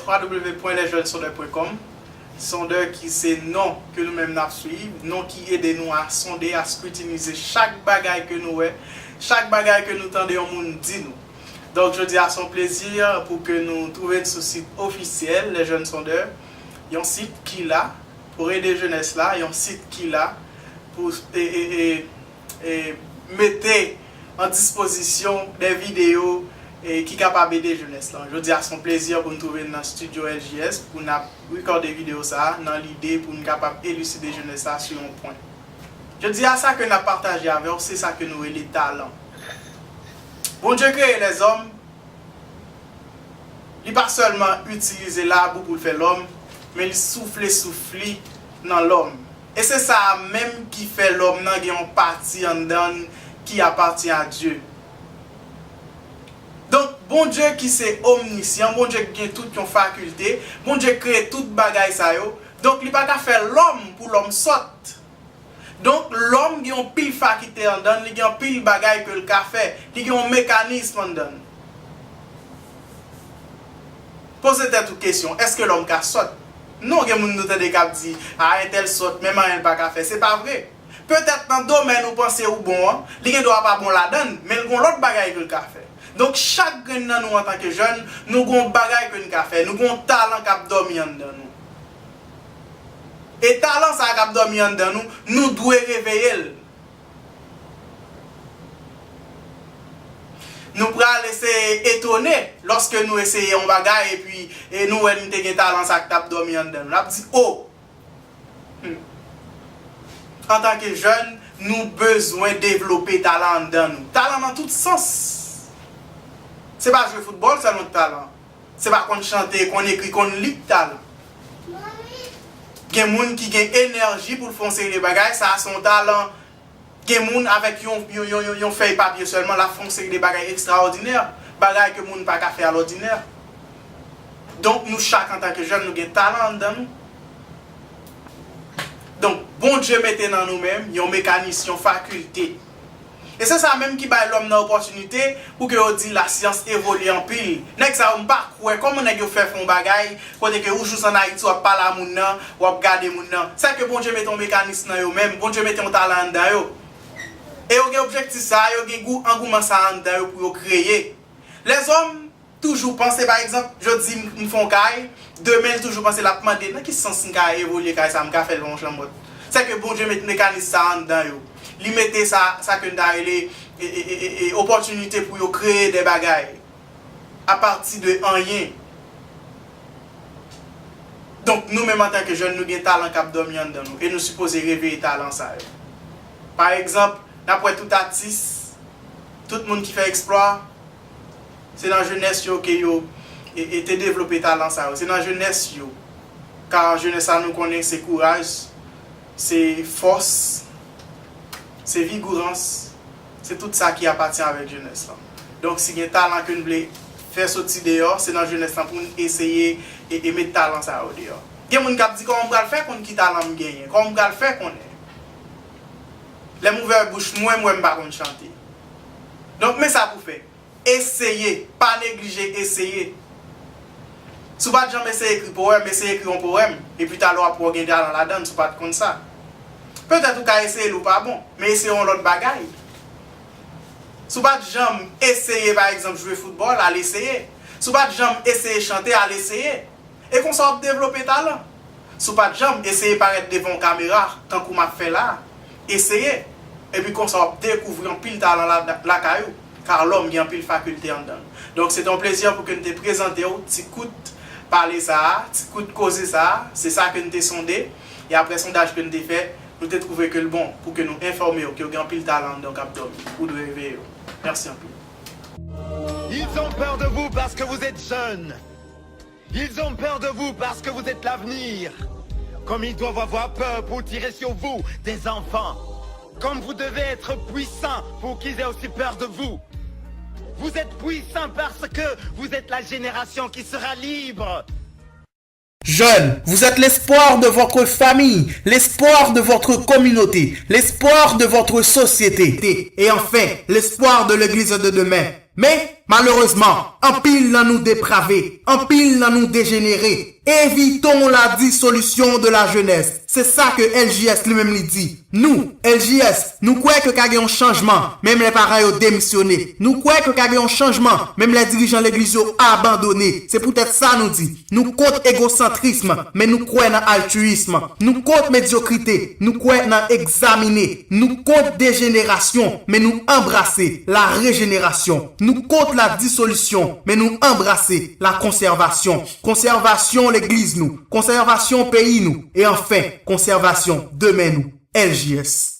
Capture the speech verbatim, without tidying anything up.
w w w pwen lèjènsondè pwen kòm. Sondè ki se non ke nou menm n ap swiv, non ki ede nou a sonde, a skritinize chak bagay ke nou wè, chak bagay ke nou tande yon moun di nou. Donk, jodi a se yon plezi pou ke nou twouve n sou sit ofisyèl Les Jeunes Sondeurs, yon sit ki la pou ede jenès la, yon sit ki la pou e, e, e, e, mete an dispozisyon de videyo e, ki kapab ede jenès lan. Jodi a se yon plezi pou n twouve n nan estidyo L J S pou n ap rekòde videyo sa a nan lide pou n kapab eliside jenès la sou yon pwen. Jodi a sa ke n ap pataje avè w, se sa ke nou rele talan. Bondye kreye lèzòm, li pa sèlman itilize labou pou l fè lòm, men li soufle souf li nan lòm. E se sa a menm ki fè lòm nan gen yon pati anndan l ki apatyen a Dye. Donk, Bondye ki se omnisyan, Bondye ki gen tout yon fakilte, Bondye kreye tout bagay sa yo. Donk, li pa ka fè lòm pou lòm sòt. Donk, lòm gen yon pil fakilte anndan l, li gen yon pil bagay ke l ka fè, li gen yon mekanism anndan l. Poze tèt ou kesyon, èske lòm ka sòt? Non, gen moun nou tande k ap di, a, entèl sòt, menm anyen l pa ka fè. Se pa vre. Petèt nan domèn ou panse ou bon an, li gen dwa pa bon ladan l, men l gen yon lòt bagay ke l ka fè. Donk, chak grenn nan nou antanke jèn, nou gen yon bagay ke n ka fè, nou gen yon talan k ap dòmi anndan nou. E talan sa a k ap dòmi anndan nou, nou dwe reveye l. Nou pral eseye etone lòske nou eseye yon bagay epi e nou wè nou te gen talan sa a k t ap dòmi anndan nou. N ap di, o! Hmm. Antanke jèn, nou bezwen devlope talan anndan nou. Talan nan tout sans. Se pa jwe foutbòl sèlman k talan. Se pa konn chante, konn ekri, konn li k talan. Gen moun ki gen enèji pou l fè yon seri de bagay, sa a se yon talan. Gen moun avèk yon, yon, yon, yon, yon fèy papye sèlman, l ap fè yon seri de bagay ekstraòdinè, bagay ke moun pa ka fè alòdinè. Donk, nou chak antanke jèn, nou gen talan anndan nou. Donk, Bondye mete nan nou menm yon mekanis, yon fakilte. E se sa menm ki bay lòm nan opòtinite pou ke yo di lasyans evolye anpil. Nèg sa yo, m pa kwè kòman nèg yo fè fè yon bagay kote ke ou jis ann Ayiti, w ap pale a moun nan, w ap gade moun nan. Sèke Bondye mete yon mekanis nan yo menm, Bondye mete yon talan anndan yo. E yo gen objektif sa a, yo gen gou, angouman sa a anndan yo pou yo kreye. Lèzòm toujou panse, pa egzanp, jodi m, m fè yon kay, demen l toujou panse, l ap mande, nan ki sans m ka evolye kay sa a, m ka fè l yon chanmòt. Sèke Bondye met mekanis sa a anndan yo. Li mete sa, sa ke n ta rele, e, e, e, e, e, opòtinite pou yo kreye de bagay apati de anyen. Donk, nou menm antanke jèn, nou gen talan k ap dòmi anndan nou, e nou sipoze reveye talan sa yo. Pa egzanp, n ap wè tout atis, tout moun ki fè eksplwa, se nan jenès yo ke yo, e, e, te devlope talan sa yo. Se nan jenès yo. Ka jenès la, nou konnen, se kouraj, se fòs, se vigorans, se tout sa ki apatyen avèk jenès lan. Donk, si gen talan ke n vle fè soti deyò, se nan jenès lan pou n eseye e, e met talan sa yo deyò. Gen moun k ap di, kòman m pral fè konn ki talan m genyen? Kòman m pral fè konnen? Lè m ouvè bouch mwen, m wè m pa konn chante. Donk, men sa pou fè. Eseye, pa neglije eseye. Si w pa t janm eseye ekri powèm, eseye ekri yon powèm. Epi talè w ap wè w gen talan ladan l, si w pa t konn sa. Petèt ou ka eseye l, ou pa bon, men eseye yon lòt bagay. Si w pa t janm eseye, pa egzanp, jwe foutbòl, al eseye. Si w pa t janm eseye chante, al eseye. E konsa w ap devlope talan. Si w pa t janm eseye parèt devan yon kamera, tankou m ap fè la a, eseye. Epi konsa w ap dekouvri anpil talan la, lakay ou. Kar lòm gen anpil fakilte anndan l. Donk, se te yon plezi pou ke n te prezante w ti kout pale sa a, ti kout koze sa a. Se sa ke n te sonde. E apre sondaj ke n te fè, nou te twouve ke l bon pou ke nou enfòme w ke w gen anpil talan anndan w k ap dòmi. Ou dwe reveye yo. Mèsi anpil. Ils ont peur de vous parce que vous êtes jeune. Ils ont peur de vous parce que vous êtes l'avenir. Comme ils doivent avoir peur pour tirer sur vous, des enfants. Comme vous devez être puissant pour qu'ils aient aussi peur de vous. Vous êtes puissant parce que vous êtes la génération qui sera libre. Jeunes, vous êtes l'espoir de votre famille, l'espoir de votre communauté, l'espoir de votre société et enfin l'espoir de l'église de demain. Mais Malerezman, anpil nan nou deprave, anpil nan nou dejenere. Évitons la dissolution de la jeunesse. Se sa ke L J S li menm li di. Nou, L J S, nou kwè ke ka gen yon chanjman, menm lè paran yo demisyone. Nou kwè ke ka gen yon chanjman, menm lè dirijan legliz yo abandone. Se poutèt sa nou di, nou kont egosantrism, men nou kwè nan altiyism. Nou kont medyokrite, nou kwè nan egzamine. Nou kont dejenerasyon, men nou anbrase la rejenerasyon. Nou kont la disolisyon, men nou anbrase la konsèvasyon. Konsèvasyon legliz nou, konsèvasyon peyi nou, e anfen, konsèvasyon demen nou. L J S.